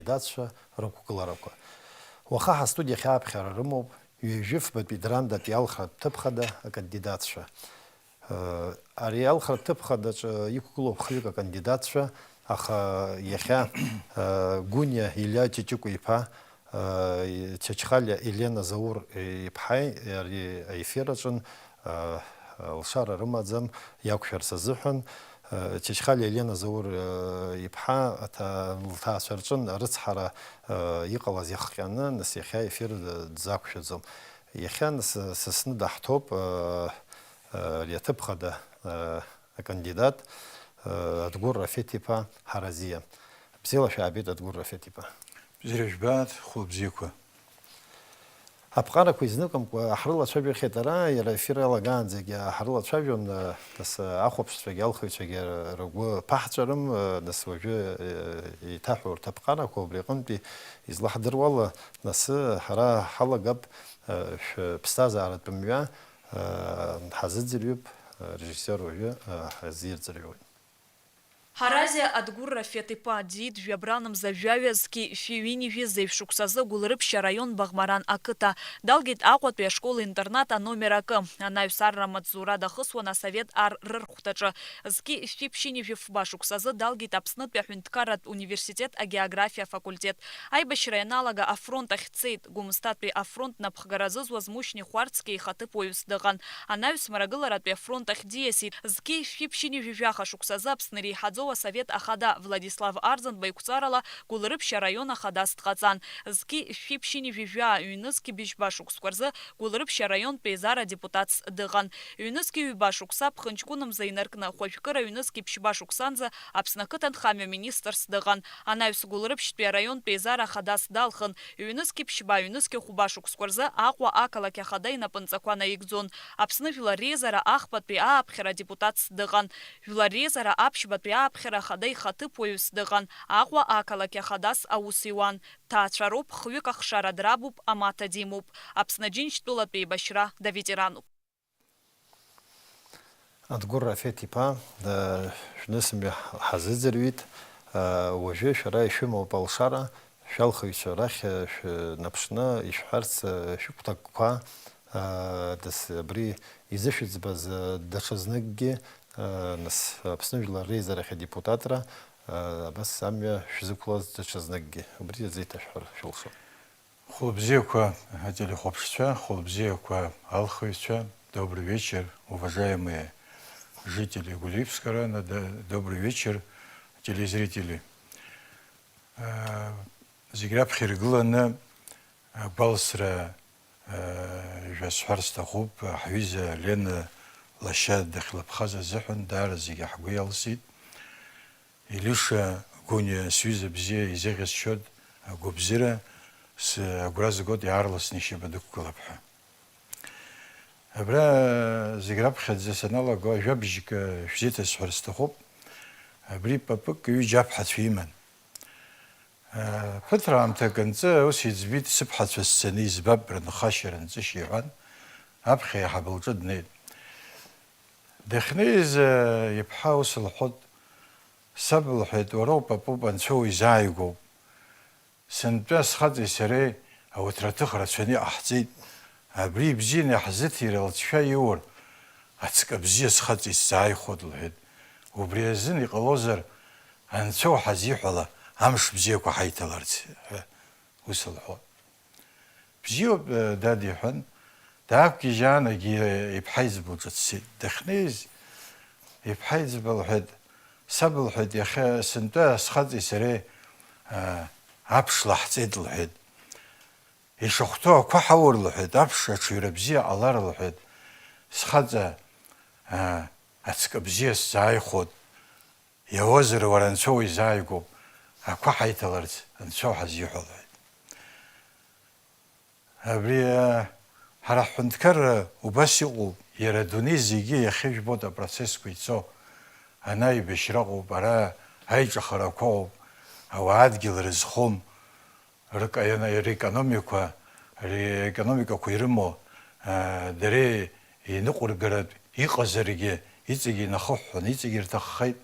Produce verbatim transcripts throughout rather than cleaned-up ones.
Акандидатцәа рықәгыларақәа. Уаха ҳастудиахь ааԥхьара рымоуп ҩажәи фбатәи Драндатәи алхратә ҭыԥ хада акандидатцәа. Ари алхратә ҭыԥ хадаҿы иқәгылоуп хҩык акандидатцәа, аха иахьа Гәыниа Илиа Ҷыҷыкәа-иԥа, Чачхалиа Елена Заур иԥҳаи ари аефир аҿын, лшара рымаӡам, иақәшәарц азыҳәан, Чачхалиа Елена Заур иԥҳа аҭа-, лҭаацәа рҿын арыцҳара иҟалаз иахҟьаны, нас иахьа ефир дзақәшәаӡом. Иахьа, нас, Сасны даҳҭоуп, ари аҭыԥ хада акандидат, Адгәыр Рафеҭ-иԥа Ҳаразиа. Бзиала шәаабеит, Адгәыр Рафеҭ-иԥа. Бзиара жәбааит, хәылбзиақәа. Аԥҟарақәа изныкымкәа ҳрылацәажәахьеит ара, иара ефир иалагаанӡагьы ҳрылацәажәон, нас, ахәаԥшцәагьы алхыҩцәагьы ргәы ԥаҳҵәарым, нас уажәы еиҭаҳәа урҭ аԥҟарақәа убри аҟынтәи излаҳдыруала, нас ҳара ҳалагап, шәыԥсҭазааратә мҩа ҳазыӡырҩып, арежиссиор уажәы ҳазирӡырҩуеит. Ҳаразиа Адгәыр Рафеҭ-иԥа диит жәабрал мза жәаҩа зқьи фҩи ҩынҩажәи зеижә шықәсазы Гәылрыԥшьа араион Баӷмаран ақыҭа. Далгеит Аҟәатәи ашкол-интернат аномер акы. Анаҩс арра амаҵзура дахысуан асовет ар рырхәҭаҿы. Зқьи фҩи ԥшьынҩажәи фба шықәсазы далгеит Аԥснытәи аҳәынҭқарратә университет агеографиа афакультет. Аибашьра ианалага афронт ахь дцеит. Гәымсҭатәи афронт напхгара зызуаз Мушьни Хәарцкиа ихаҭыԥуаҩыс дыҟан. Анаҩс мрагыларатәи афронт ахь диасит. Зқьи фҩи ԥшьынҩажәи жәаха шықәсазы Аԥсны иреиҳаӡоу асовет ахада Владислав Арӡынба иқәҵарала Гәылрыԥшьа араион ахадас дҟаҵан. Зқьи фҩи ԥшьынҩажәи жәаа ҩнызқьи быжьба шықәсқәа рзы Гәылрыԥшьа араионтә еизара адепутатс дыҟан. Ҩнызқьи ҩба шықәса ԥхынҷкәынмза инаркны, хәажәкыра ҩнызқьи ԥшьба шықәсанӡа Аԥсны ақыҭанхамҩа министрс дыҟан. Анаҩс Гәылрыԥшьтәи араионтә еизара ахадас далхын, ҩнызқьи ԥшьба, ҩнызқьи хәба шықәсқәа рзы Аҟәа ақалақь ахада инапынҵақәа наигӡон. Аԥсны Жәлар Реизара ахԥатәи ааԥхьара адепутатс дыҟан. Жәлар Реизара аԥшьбатәи ааԥхьара ахада ихаҭыԥуаҩыс дыҟан, Аҟәа ақалақь ахадас аус иуан. Ҭаацәароуп, хҩык ахшара драбуп, амаҭа димоуп. Аԥсны Аџьынџьтәылатә еибашьра даветерануп. Адгәыр Рафеҭ-иԥа, шәнысымҩа ҳазыӡырҩит. Уажәы шәара ишәымоуп алшара, шәалхыҩцәа рахь шәнаԥшны ишәҳәарц шәыгәҭакқәа, дас абри изышәыӡбаз даҽазныкгьы, нас, Аԥсны Жәлар Реизарахь адепутатра, абас амҩа шәзықәлаз даҽазныкгьы. Убри азеиҭашәҳәар шәылшоит. Хәылбзиақәа, ателехәаԥшцәа, хәылбзиақәа, алхыҩцәа, добрый вечер, уважаемые жители Гулиевского района, д-, добрый вечер, телезрители. Э, зегь раԥхьа иргыланы, агәалсра, э, жәасҳәар сҭахуп, ҳҩыза Лена лашьа дахьлыԥхаз азыҳәан даара зегьы ҳгәы иалсит. Илиша Гәыниа, сҩыза бзиа, изеӷьасшьоит агәыбзиара, сагәра згоит иаарласны ишьапы дықәгылап ҳәа. Абра зегь раԥхьаӡа саналаго, жәабжьк шәзеиҭасҳәар сҭахуп. Абри папык ҩыџьа аԥҳацәа иман. Ԥыҭраамҭак анҵы, ус иӡбеит, сыԥҳацәа сцаны избап, рынхашьа, рынҵышьа, иҳәан, аԥхьа аиҳабы лҿы днеит. Дахьнеиз, иԥҳа ус лҳәоит, саб лҳәеит, уара упапуп, анцәа уизааигәоуп. Сынтәа схаҵеи сареи ауҭраҭых рацәаны иҟаҳҵеит. Абри ибзианы иаҳзыҭира лҵшәа иур, ацкы бзиа схаҵа исзааихәоит, лҳәеит. Убри азын иҟалозар, анцәа уҳазиҳәала, амш бзиақәа ҳаиҭаларц, ҳәа ус лҳәоит. Бзиоуп, дад, иҳәан, даақәгьежьаанагьы иԥҳаиӡба лҿы дцеит. Дахьнеиз, иԥҳаиӡба лҳәеит, саб лҳәеит, иахьа сынтәа схаҵеи сареи, а, аԥш лаҳҵеит, лҳәеит. Ишахәҭоу ақәа ҳаур, лҳәеит, аԥш аҽаҩра бзиа ҟалар, лҳәеит, схаҵа, а, ацкы бзиа сзааихәот, иауазар, уара анцәа уизааигәоуп, ақәа ҳаиҭаларц анцәа уҳазиҳәа, лҳәеит. Абри, а, ҳара ҳҳәынҭқарра убас иҟоуп, иара адунеи зегьы иахьа ижәбоит апроцессқәа ицо, ана аибашьра ыҟоуп, ара аиҿахарақәа ыҟоуп, ауаа адгьыл рызхом, рыка-, рекономикақәа, рекономикақәа ирымоу, а, дара иныҟәыргаратә иҟазаргьы иҵегь инахыҳәҳәон, иҵегь ирҭаххеит.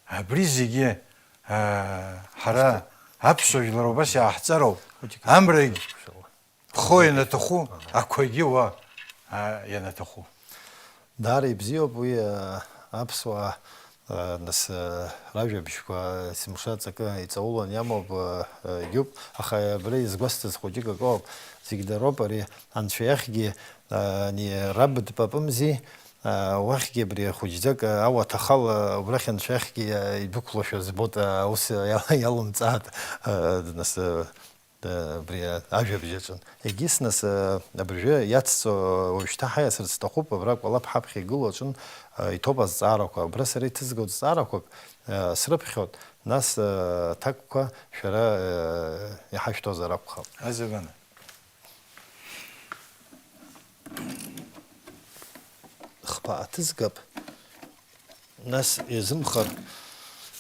Абри зегьы, аа, ҳара Аԥсуа жәлар убас иааҳҵароуп. Амрагь хо ианаҭаху, ақәагьы уа, а, ианаҭаху. Даара ибзиоуп уи, а, аԥсуаа, а, нас, а, ражәабжьқәа есымша ҵакы иҵаулан иамоуп, а, а, егьуп, аха абра изгәасҭаз хәыҷык акоуп, зегь дароуп ари анцәа иахьгьы, а, ани раб дпапымзи, а, уахьгьы абри хәыҷӡак, а, ауаҭахал, а, убрахь анцәа иахьгьы, а, идәықәлошәа збоит, а, аус иал-, иалымҵааит, а, нас, а, Абри ажәабжь аҿын. Егьыс нас, э, абыржәы иацҵо уажәшьҭа ҳаиасырц сҭахуп, абра Кәалаԥ ҳаԥхьа игылоу аҿын, э, иҭоуп азҵаарақәа. Абра сара иҭызгоит зҵаарақәак, э, срыԥхьоит, нас, э, аҭакқәа шәара, э, иҳашәҭозар акәхап. Азакәан. Хԥа аҭызгап. Нас иазымхар.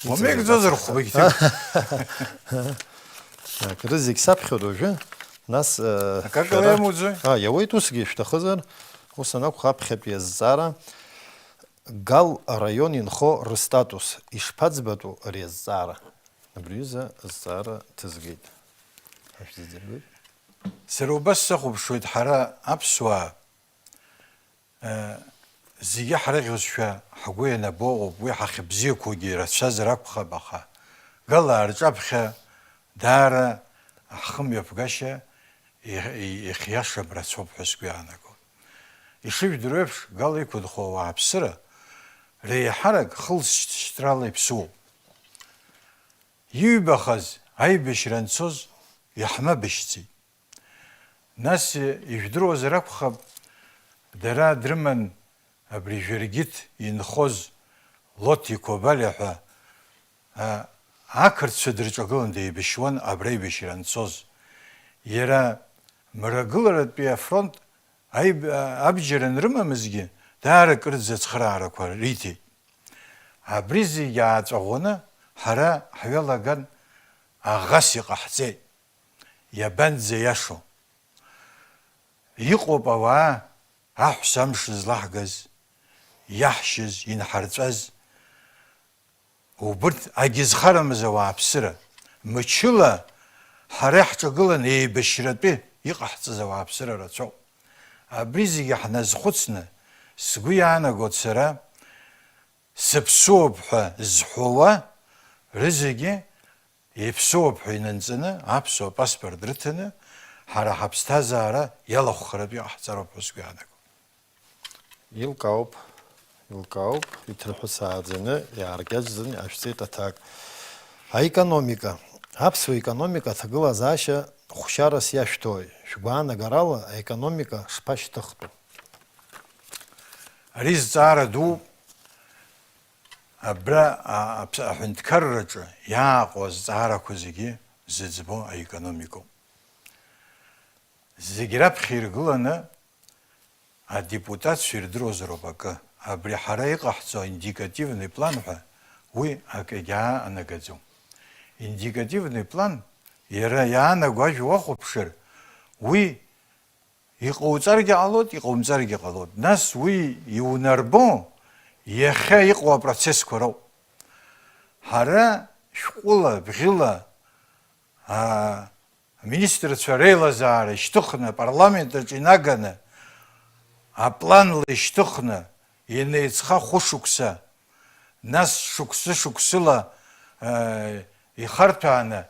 Уамеигӡозар хәбагь ҭыԥ. Акры зегь саԥхьоит уажәы. Нас, э, акакала шәара иамуӡои? А, иауеит усгьы шәҭахызар. Ус анакәха, аԥхьатәи азҵаара. Гал араион инхо рыстатус ишԥаӡбатәу ари азҵаара? Абри аҩыза азҵаара ҭызгеит. Ҳашәзыӡырҩуеит. Сара убас сахәаԥшуеит ҳара аԥсуаа. Зегьы ҳрыӷьозшәа ҳгәы ианабо ыҟоуп, уи ҳахьыбзиақәоугьы рацәазар акәхап, аха гала рҿаԥхьа даара ҳхымҩаԥгашьа ихиашам, рацәоуп ҳәа сгәы иаанагоит. Ишыжәдыруа еиԥш, гала иқәынхо ауааԥсыра реиҳарак хылҵшьҭрала иԥсуоуп. Иҩбахаз аибашьра анцоз иаҳмабашьӡеит. Нас, ижәдыруазар акәхап, дара дрыман абри Жәыргьыҭ инхоз Лоҭи Қобалиа ҳәа, а, ақырҭцәа дырҿагылан деибашьуан абра аибашьра анцоз. Иара мрагыларатәи афронт аиб-, а, абџьар анрымамызгьы, даара кырӡа ацхыраарақәа риҭеит. Абри зегьы ааҵәаӷәаны ҳара ҳҩалаган, аӷас иҟаҳҵеит. Иабанӡа иашоу? Иҟоуп ауаа, аҳәса амш злаҳгаз, иаҳшьыз, инҳарҵәаз. Убырҭ агьызхарамыз ауааԥсыра, мчыла ҳара иаҳҿагылан еибашьратәы иҟаҳҵаз ауааԥсыра рацәоуп. Абри зегьы ҳназхәыцны, сгәы иаанагоит сара, сыԥсуоуп ҳәа зҳәауа рызегьы Иаԥсоуп ҳәа инанҵаны, аԥсуа паспорт рыҭаны, ҳара ҳаԥсҭазаара иалахәхаратәы иҟаҳҵароуп ҳәа сгәы иаанагом. Илкаауп, илкаауп, иҭырҳәысааӡаны, иааркьаҿӡаны иҟашәҵеит аҭак. Аекономика. Аԥсуа економика аҭагылазаашьа хәшьарас иашәҭои? Шәгәаанагарала, аекономика шԥашьҭыхтәу? Ари зҵаара дууп. Абра, а, аԥ-, аҳәынҭқарраҿы иааҟоу азҵаарақәа зегьы зыӡбо аекономикоуп. Зегь раԥхьа иргыланы адепутатцәа ирдыруазароуп акы. Абри ҳара иҟаҳҵо индикативный план ҳәа уи акы егьаанагаӡом. Индикативный план иара иаанаго ажәа уахәаԥшыр, уи Иҟауҵаргьы ҟалоит, иҟаумҵаргьы ҟалоит. Нас уи иунарбо, иахьа иҟоу апроцессқәа роуп. Ҳара шәҟәыла, бӷьыла, аа, аминистрцәа реилазаара ишьҭыхны, апарламент аҿы инаганы, апланла ишьҭыхны, ианеиҵха хәышықәса, нас шықәсы-шықәсыла, э, ихарҭәааны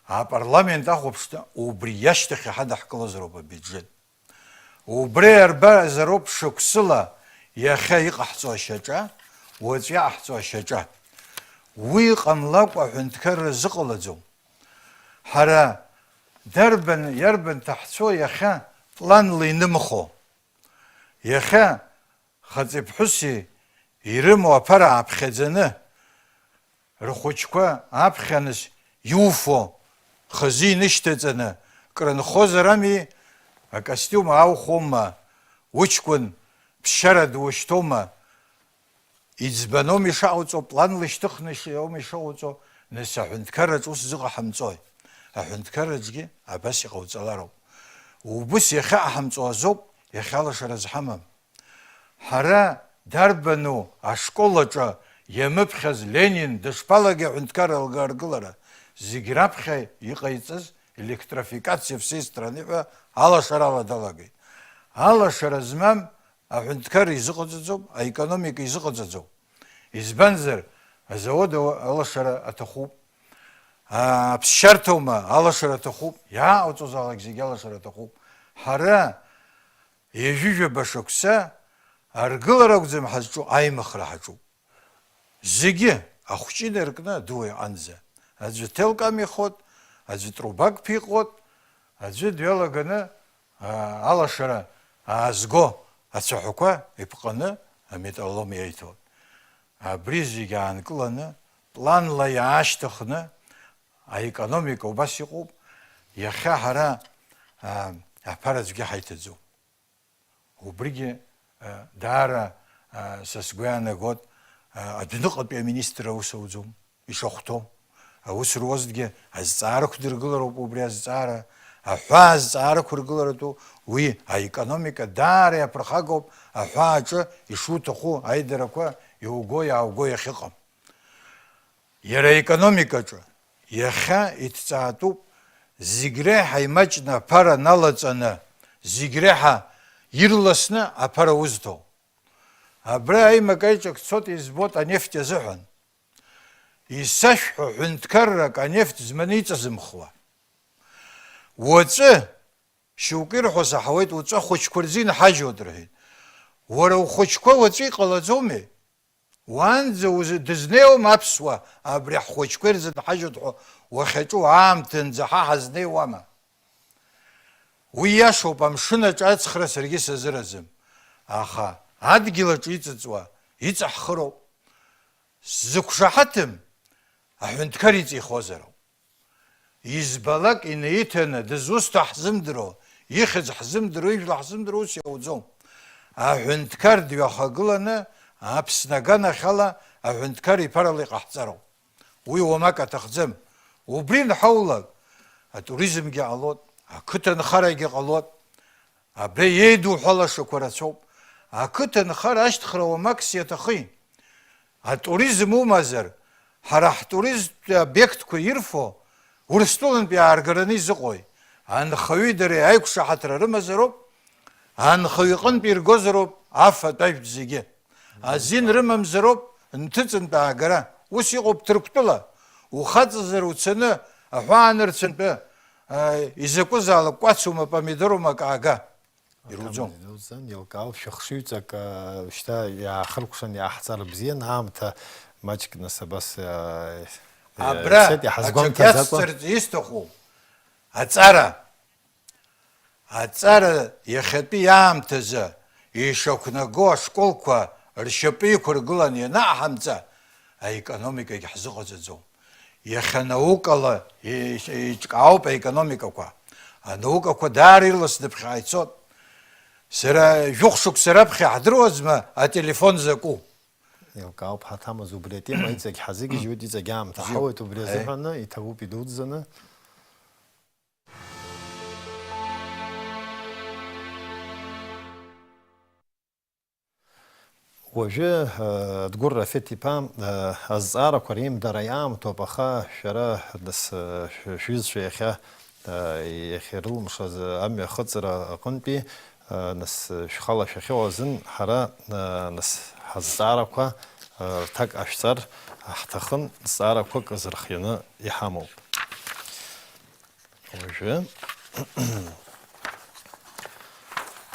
апарламент ахәаԥшны, убри иашьҭахь иҳадаҳкылозароуп абиуџьет. Убри арбаразароуп шықәсыла иахьа иҟаҳҵо ашьаҿа, уаҵәы иҟаҳҵо ашьаҿа. Уи ҟамлакәа аҳәынҭқарра зыҟалаӡом. Ҳара дарбан, иарбан ҭаҳцәо иахьа планла инымхо? Иахьа хаҵеи ԥҳәыси ирымоу аԥара ааԥхьаӡаны, рхәыҷқәа аԥхьаныс иуфо, хазы инышьҭаҵаны, крынхозар ами, акостиум аухоума, уҷкәын ԥсшьара душьҭоума, иӡбаноума ишаҟауҵо, планла ишьҭыхны иш-, аума ишаҟауҵо, нас аҳәынҭқарраҿ ус зыҟаҳамҵои? Аҳәынҭқарраҿгьы абас иҟауҵалароуп. Убыс иахьаҟаҳамҵо азоуп иахьа алашара зҳамам. Ҳара дарбану ашкол аҿы иамыԥхьаз Ленин дышԥалагеи аҳәынҭқарра аргылара? зегь раԥхьа иҟаиҵаз электрофикациа всей страны ҳәа алашарала далагеит. Алашара змам аҳәынҭқарра изыҟаҵаӡом, аекономика изыҟаҵаӡом. Избанзар, азауад ала-, алашара аҭахуп, аԥсшьарҭа ума алашара аҭахуп, иааҟауҵозаалак зегьы алашара аҭахуп. Ҳара ҩажәижәаба шықәса аргылара акәӡам ҳазҿу, аимыхра ҳаҿуп. Зегьы, ахәҷы инаркны адуа иҟанӡа. Аӡәы ҭелкам ихот, аӡәы трубак ԥиҟот, аӡәы дҩалаганы, аа, алашара аазго ацәаҳәақәа иԥҟаны аметаллом иаиҭот. Абри зегьы аанкыланы, планла иаашьҭыхны, аекономика убас иҟоуп. Иахьа ҳара, аа, аԥара аӡәгьы ҳаиҭаӡом. Убригьы, а, даара, а, са сгәы иаанагот, а, адәныҟатәи аминистр аус ауӡом, ишахәҭоу. Аус руазҭгьы азҵаара ықәдыргылароуп убри азҵаара, аҳәаа азҵаара ықәыргыларатәу уи аекономика даара иаԥырхагоуп, аҳәаа аҿы ишуҭаху аидарақәа иуго-иаауго иахьыҟам. Иара аекономикаҿы иахьа иҭҵаатәуп зегь реиҳа имаҷны аԥара налаҵаны, зегь реиҳа ирласны аԥара узҭо. Абра аимак-аиҿак цот избот анефть азыҳәан. Исашәҳәо ҳәынҭқаррак анефть зманы иҵазымхуа. Уаҵәы, шьоукы ирҳәо саҳауеит, уаҵәы ахәыҷқәа рзы инҳажьуеит рҳәеит. Уара ухәыҷқәа уаҵәы иҟалаӡомеи? Уаанӡа узы-, дызнеиуам аԥсуа, абри ҳхәыҷқәа ирзынҳажьуеит ҳәа уахьаҿу аамҭанӡа ҳа ҳазнеиуама? Уи иашоуп, амшын аҿы ацхра саргьы сазыразым, аха адгьыл аҿы иҵыҵуа иҵаҳхыроуп. Сзықәшаҳаҭым, аҳәынҭқар иҵихозароуп. Избалак инаиҭаны, дызусҭа ҳзымдыруа, ихьӡ ҳзымдыруа, ижәла ҳзымдыруа ус иауӡом. Аҳәынҭқар дҩахагыланы, Аԥсны аганахьала аҳәынҭқар иԥарала иҟаҳҵароуп. Уи уамак аҭахӡам. Убри нҳаулак, атуризмгьы ҟалот, ақыҭанхарагьы ҟалот. Абра иеидуҳәалашақәа рацәоуп. Ақыҭанхара ашьҭыхра уамакс иаҭахи? Атуризм умазар, ҳара ҳтуристтә обиектқәа ирфо Урыстәылантәи ааргараны изыҟои? Анхаҩи дареи аиқәшаҳаҭра рымазароуп, анхаҩ иҟынтә иргозароуп афатә-ажәтә зегьы. Азин рымамзароуп нҭыҵынтә аагара. Ус иҟоуп Ҭырқәтәыла. Ухаҵазар уцаны аҳәаанырцәынтәы, а, изакәызаалак кәацума, помидорума акы аага. Ируӡом. Аҭамыз идуӡӡан, еилкаауп, шәыхшыҩҵак, а, шьҭа иаахыркәшан иааҳҵар бзиан, аамҭа маҷк нас абас, а, Абра иаацеит, аҽак иҳазгәамҭаӡакәа. Иацсҵарц исҭаху аҵара. Аҵара иахьатәи аамҭазы ишақәнаго ашколқәа ршьапы иқәыргыланы ианаҳамҵа, аекономикагьы ҳзыҟаҵаӡом. Иахьа наукала и-, еиҿкаауп аекономикақәа. Анаукақәа даара ирласны ԥхьаҟа ицот. Сара жәохә шықәса раԥхьа ҳдыруазма ателефон закәу? Еилкаауп, ҳаҭамыз, убри атема иҵегь ҳазыгьежьуеит, иҵегь аамҭа Бзиоуп. Ҳауеит, убри Аи. Азыҳәаны иҭабуп идуӡӡаны. Уажәы, э, Дгәыр Рафеҭ-иԥа, э, азҵаарақәа реимдара иаамҭоуп, аха шәара, нас, э, шә-, шәҩызцәа иахьа, э, иахьырылымшаз амҩа ахыҵра аҟынтәи, э, нас, шәхала шәахьыҟоу азын ҳара, э, нас, ҳазҵаарақәа, э, рҭак ҟашәҵар ҳҭахын, зҵаарақәак азырхианы иҳамоуп. Уажәы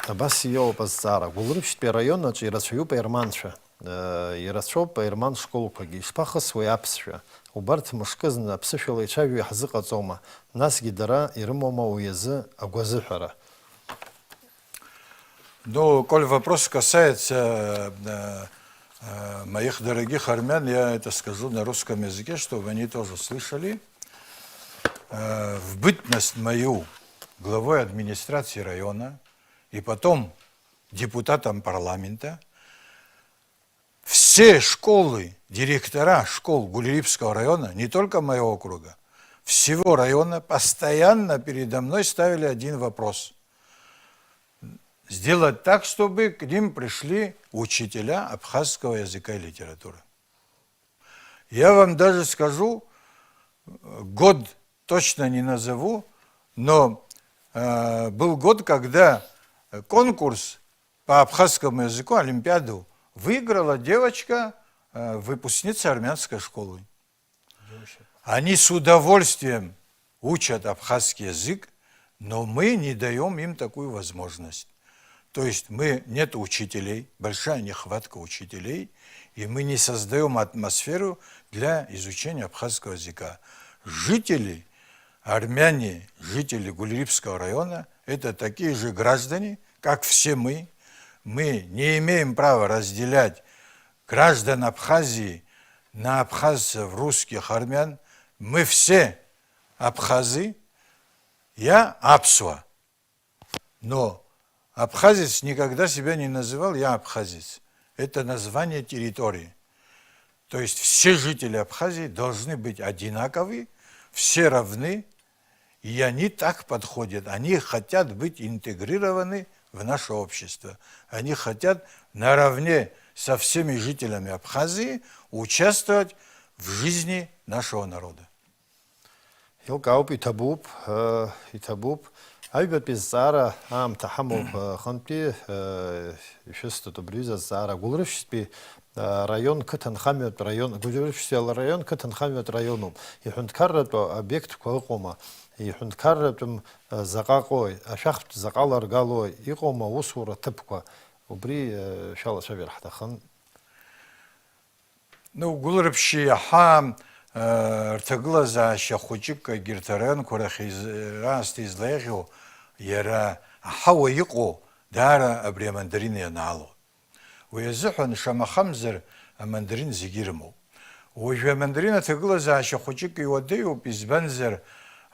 абас иоуп азҵаара. Гәылрыԥшьтәи араион аҿы ирацәаҩуп аерманцәа. Э, ирацәоуп аерман школқәагьы. Ишԥахысуеи аԥсшәа? Убарҭ мышкы зны аԥсышәала ицәажәо иаҳзыҟаҵома? Насгьы дара ирымоума уи азы агәазыҳәара? Ну, коль вопрос касается, э, э, моих дорогих армян, я это скажу на русском языке, чтобы они тоже слышали. Э, в бытность мою главой администрации района и потом депутатом парламента, все школы, директора школ Гулирипского района, не только моего округа, всего района постоянно передо мной ставили один вопрос. Сделать так, чтобы к ним пришли учителя абхазского языка и литературы. Я вам даже скажу, год точно не назову, но э, был год, когда конкурс по абхазскому языку, олимпиаду, выиграла девочка, э, выпускница армянской школы. Они с удовольствием учат абхазский язык, но мы не даём им такую возможность. То есть мы, нет учителей, большая нехватка учителей, и мы не создаём атмосферу для изучения абхазского языка. Жители, армяне, жители Гульрипского района, это такие же граждане, как все мы. Мы не имеем права разделять граждан Абхазии на абхазцев, русских, армян. Мы все абхазы, я аԥсуа. Но абхазец никогда себя не называл «я абхазец». Это название территории. То есть все жители Абхазии должны быть одинаковы, все равны, и они так подходят. Они хотят быть интегрированы в наше общество. Они хотят наравне со всеми жителями Абхазии участвовать в жизни нашего народа. Илкаауп, иҭабуп, э, иҭабуп. Аҩбатәи азҵаара аамҭа ҳамоуп, э, хынтәи, э, ишәысҭоит убри аҩыза азҵаара. Гәылрыԥшьтәи, э, раион қыҭанхамҩатә раион, Гәылрыԥшьтәи раион қыҭанхамҩатә раионуп. Иҳәынҭқарратә обиектқәа ыҟоума? Иҳәынҭқарратәым, э, заҟа ыҟои? Ашәахтә заҟа ларгалои? Иҟоума аусура ҭыԥқәа? Убри, э, шәалацәажәар ҳҭахын. Ну, Гәылрыԥшьи иаҳа, э, рҭагылазаашьа хәыҷык егьырҭ араионқәа рахь из-, раасҭа излеиӷьу, иара аҳауа иҟоу даара абри амандарин ианаалоит. Уи азыҳәан, шамахамзар, амандарин зегьы ирымоуп. Уажәы амандарин аҭагылазаашьа хәыҷык иуадаҩуп, избанзар,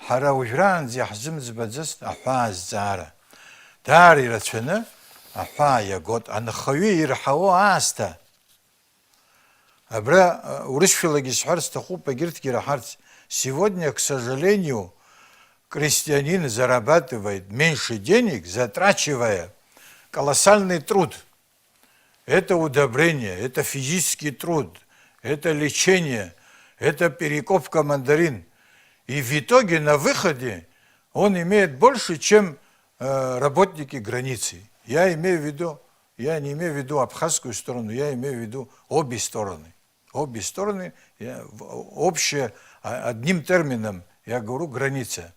ҳара уажәраанӡа иаҳзымӡбаӡацт аҳәаа азҵаара. Даара ирацәаны аҳәаа иагот, анхаҩы ирҳауо аасҭа. Абра, э, урысшәалагьы исҳәар сҭахуп, егьырҭгьы ираҳарц. Сегодня, к сожалению, крестьянин зарабатывает меньше денег, затрачивая колоссальный труд. Это удобрение, это физический труд, это лечение, это перекопка мандарин. И в итоге на выходе он имеет больше, чем, э, работники границы. Я имею в виду, я не имею в виду абхазскую сторону, я имею в виду обе стороны. Обе стороны, я, в-, общее, а, одним термином я говорю, граница.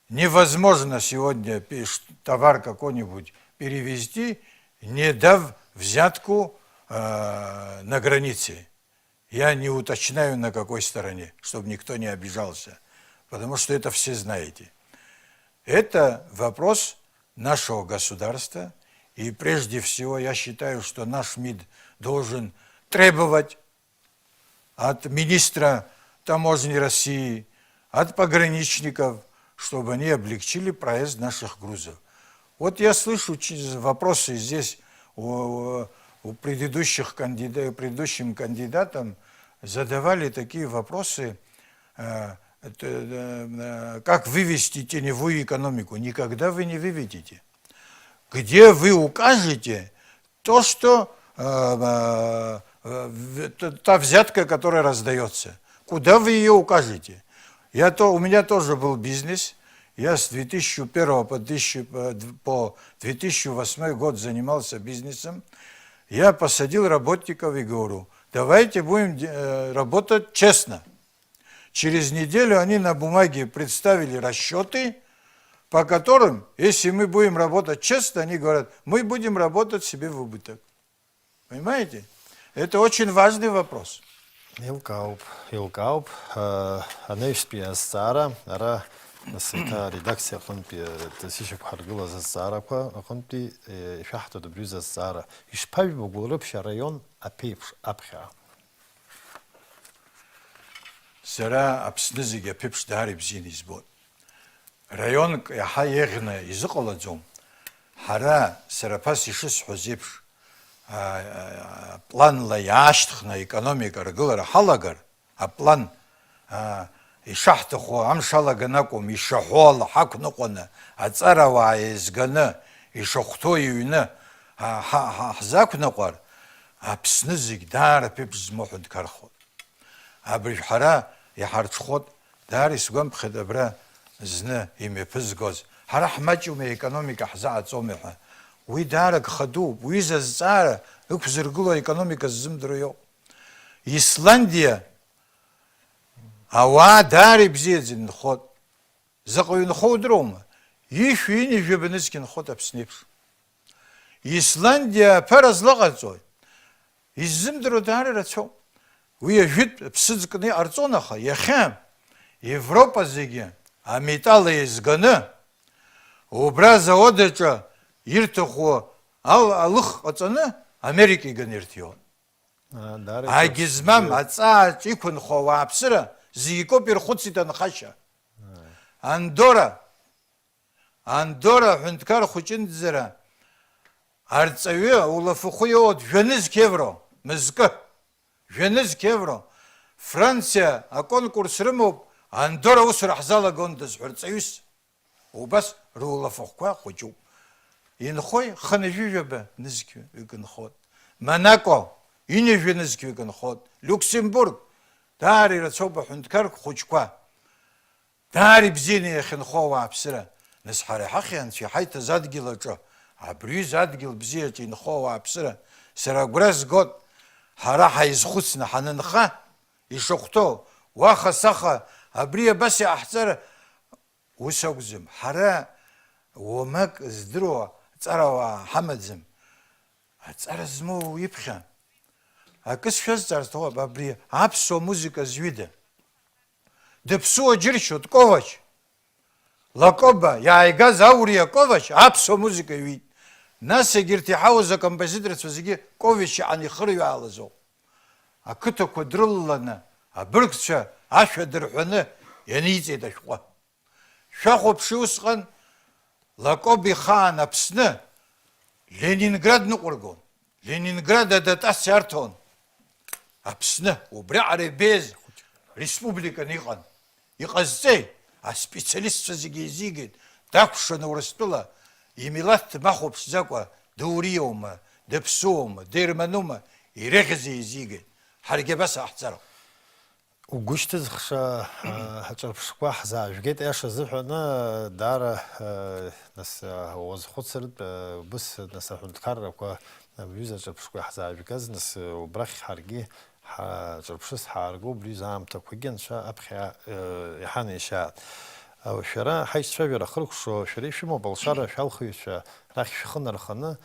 Невозможно сегодня пе-, ш-, товар какой-нибудь перевезти, не дав взятку, э, на границе. Я не уточняю, на какой стороне, чтобы никто не обижался, потому что это все знаете. Это вопрос нашего государства, и прежде всего я считаю, что наш МИД должен требовать от министра таможни России, от пограничников, чтобы они облегчили проезд наших грузов. Вот я слышу чи-, вопросы здесь у, у предыдущих кандида-, предыдущим кандидатам задавали такие вопросы, э, это, э, э, как вывести теневую экономику. Никогда вы не выведете. Где вы укажете то, что, э, э, э, в-, т-, та взятка, которая раздается, куда вы ее укажете? Я то, у меня тоже был бизнес. Я с две тысячи первого по тысячи, э, д-, по две тысячи восьмой год занимался бизнесом. Я посадил работников и говорю: «Давайте будем де-, э, работать честно». Через неделю они на бумаге представили расчёты, по которым, если мы будем работать честно, они говорят, мы будем работать себе в убыток. Понимаете? Это очень важный вопрос. Еилкаауп, еилкаауп. Э, анаҩстәи азҵаара, ара нас еиҭа аредакциа аҟынтәи, э, ҭыжьышьақәа ҳаргылаз азҵаарақәа аҟынтәи, э, ишәаҳҭоит абри аҩыза азҵаара. Ишԥажәбо Гәылрыԥшь араион аԥеиԥш аԥхьа? Сара Аԥсны зегьы аԥеиԥш даара ибзианы избоит. Раионк иаҳа еиӷьны изыҟалаӡом. Ҳара, сара ԥас ишысҳәаз еиԥш, а, а, планла иаашьҭхны аекономика аргылара ҳалагар, аплан, а, ишаҳҭаху амш алаган акәым, ишаҳәо ала ҳақәныҟәаны, аҵарауаа еизганы, ишахәҭоу иҩны, ҳа, ҳа, ҳа, ҳзақәныҟәар, Аԥсны зегь даара аԥеиԥш змоу ҳәынҭқархоит. Абыржә ҳара иҳарҽхәоит, даара исгәамԥхеит абра зны имҩаԥызгоз, ҳара ҳмаҷуми, аекономика ҳзааӡомеи ҳәа. Уи даара гхадоуп, уи зазҵаара ықәзыргыло аекономика ззымдыруа иоуп. Исландиа ауаа даара ибзиаӡаны инхоит. Заҟаҩы инхо удыруама? Ишәи ҩынҩажәи нызқь инхоит Аԥсны еиԥш. Исландиа аԥара злаҟарҵои? Иззымдыруа даара ирацәоуп. Уи ажәытә ԥсыӡ кны иҟарҵон, аха иахьа Европа зегьы аметалл еизганы, убра азауад аҿы ирҭаху ал-, алых ҟаҵаны Америка иганы ирҭиуан. Даара Агьызмам, иҭабсуеит. Аҵааҿ иқәынхо ауааԥсыра зегьы акоуп ирхәыцит анхашьа. Андора, Андора аҳәынҭқар хәыҷынӡара арҵаҩы улафахәы иоуеит жәа-нызқь евро, мызкы, жәа-нызқь евро. Франциа аконкурс рымоуп, Андора аусура ҳзалагондаз ҳәа рҵаҩыс. Убас рулафахәқәа хәыҷуп. Инхои, хынҩажәижәаба нызқьҩык нхоит. Монако, ҩынҩажәи нызқьҩык нхоит. Люксембург, даара ирацәоуп аҳәынҭқарратә хәыҷқәа. Даара ибзианы иахьынхо ауааԥсыра, нас ҳара иҳахьи анцәа иҳаиҭаз адгьыл аҿы, абри аҩыза адгьыл бзиаҿы инхо ауааԥсыра, сара агәра згоит, ҳара ҳаизхәыцны ҳанынха, ишахәҭоу, уаха-саха, абри абас иҟаҳҵар, ус акәӡам. Ҳара уамак здыруа ҵарауаа ҳамаӡам. Аҵара змоу иԥхьа. Акы сшәазҵаар сҭахуп, абри аԥсуа музыка зҩыда. Дыԥсуа џьыршьоит Ковач, Лакоба, иааигаз Ауриа Ковач аԥсуа музыка иҩит. Нас егьырҭ иҳауаз акомпозиторцәа зегьы Ковач иҟан ихырҩаалаз ауп. Ақыҭақәа дрылаланы, абыргцәа ашәа дырҳәаны ианиҵеит ашәҟәы. Шәахәаԥши усҟан, Лакоба ихаан Аԥсны Ленинград ныҟәыргон. Ленинград адотациа арҭон. Аԥсны, убриаҟара ибеиаз республиканы иҟан. Иҟазҵеи? Аспециалистцәа зегьы еизигеит, дакәшан Урыстәыла, имилаҭ дмахәаԥшӡакәа, дауриоума, дыԥсуоума, дерманума, иреиӷьыз еизигеит. Ҳаргьы абас ҳаҳҵароуп. Угәышьҭызхша, а, аҿырԥшқәа ҳзаажәгеит, аиаша азыҳәаны, даара, а, нас, а, уазхәыцыртә, а, убыс, нас, аҳәынҭқаррақәа, а, аҩыза аҿырԥшқәа иаҳзаажәгаз, нас, а, убрахь ҳаргьы ҳаҿырԥшыс ҳаарго, убри аамҭақәагьы анцәа аԥхьа, а, иҳанеишьааит. А, шәара ҳаицәажәара ахыркәшо, шәара ишәымоуп алшара, шәалхыҩцәа рахь шәхы нарханы,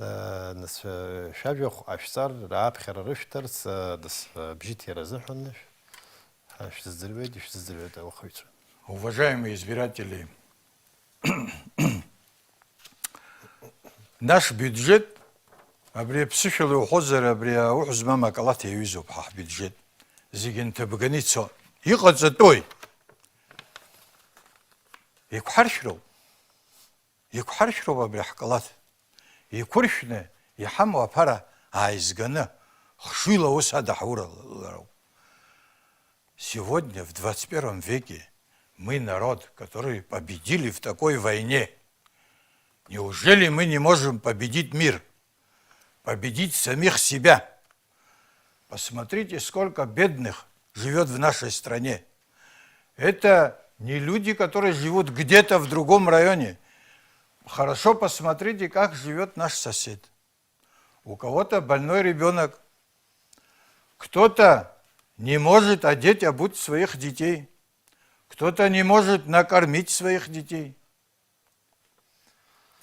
Нас, шәажәахә ашәҵар, рааԥхьара рышәҭарц, нас, бжьыҭира азыҳәан шәзыӡырҩуеит, ишәзыӡырҩуеит ауахыҩцәа. Уважаемые избиратели, наш бюджет, абри аԥсышәала иуҳәозар, абри ауҳәа змам акалаҭ иаҩызоуп ҳа ҳбиуџьет. Зегьы нҭыбганы ицо. Иҟаҵатәуи? Иқәҳаршәроуп. Иқәҳаршәроуп абри ҳкалаҭ. Иқәыршәны иҳамоу аԥара ааизганы, хшыҩла аус адаҳаура лароуп. Сегодня, в двадцать первом веке, мы народ, который победили в такой войне. Неужели мы не можем победить мир? Победить самих себя? Посмотрите, сколько бедных живёт в нашей стране. Это не люди, которые живут где-то в другом районе. Хорошо посмотрите, как живёт наш сосед. У кого-то больной ребёнок, кто-то не может одеть, обуть своих детей, кто-то не может накормить своих детей.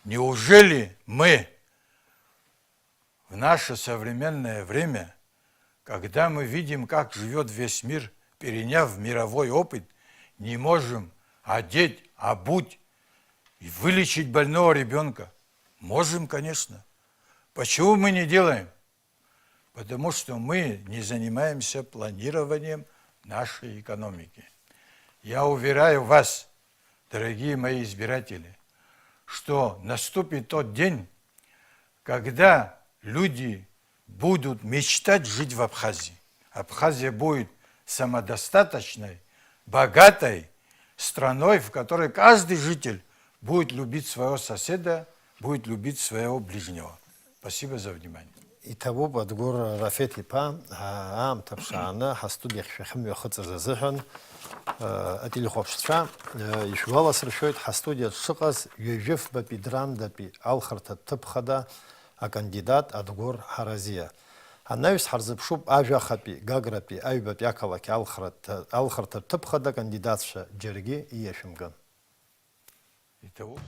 Неужели мы в наше современное время, когда мы видим, как живёт весь мир, переняв мировой опыт, не можем одеть, обуть и вылечить больного ребёнка? Можем, конечно. Почему мы не делаем? Потому что мы не занимаемся планированием нашей экономики. Я уверяю вас, дорогие мои избиратели, что наступит тот день, когда люди будут мечтать жить в Абхазии. Абхазия будет самодостаточной, богатой страной, в которой каждый житель будет любить своего соседа, будет любить своего ближнего. Спасибо за внимание. Иҭабуп, Адгәыр Рафеҭ-иԥа, аа, аамҭа ԥшааны ҳастудиахь шәахьымҩахыҵыз азыҳәан. Ателехәаԥшцәа, ишәгәаласыршәоит, ҳастудиа дшыҟаз ҩажәи фбатәи Драндатәи алхырҭатә ҭыԥ хада акандидат Адгәыр Ҳаразиа. Анаҩс ҳарзыԥшуп ажәахатәи, Гагратәи, аҩбатәи ақалақь алхратә, алхырҭатә ҭыԥ хада акандидатцәа, џьаргьы ииашәымган. Иҭабуп.